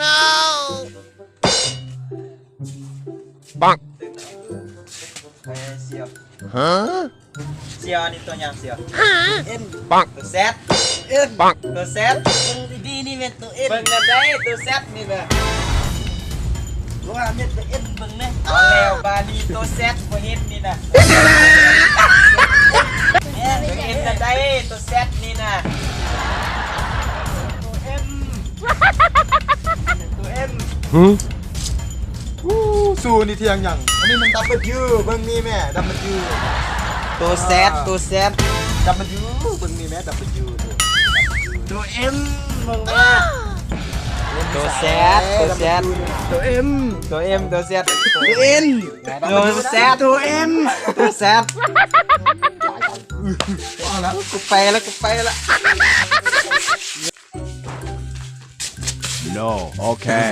No! ປັງ ເອີ ສ່ຽວ ຮະ ສ່ຽວ ອັນນີ້ຕົວຫຍັງສ່ຽວ? ເອັນ ປັງ ຕົວແຊັດ ເອັນ ປັງ ຕົວແຊັດ ເບິ່ງດີໆ ນີ້ແມ່ນຕົວເອັນ ເບິ່ງແນວໃດຕົວແຊັດນີ້ນະ ວ່າແມ່ນຕົວເອັນ ເບິ່ງແນ່ ເອົາແລ້ວບາດນີ້ຕົວແຊັດບໍ່ເຫັນນີ້ນະ ຕົວເອັນແນວໃດຕົວແຊັດນີ້ນະ ຕົວເອັນ ຕົວເອັນ ຫື ອູ້ ສູນີ້ທ່ຽງຫຍັງ? ອັນນີ້ມັນດັບເບິນຢູ ເບິ່ງນີ້ແມ່ ດັບເບິນຢູ ຕົວແຊັດ ຕົວແຊັດ ດັບເບິນຢູ ເບິ່ງນີ້ແມ່ ດັບເບິນຢູ ຕົວເອັນ ເບິ່ງແມ່ ຕົວແຊັດ ຕົວແຊັດ ຕົວເອັນ ຕົວເອັນ ຕົວແຊັດ ຕົວເອັນ ຕົວແຊັດ ຕົວເອັນ ຕົວແຊັດ ເອົາລະ ກູໄປລະ ກູໄປລະ. No, okay.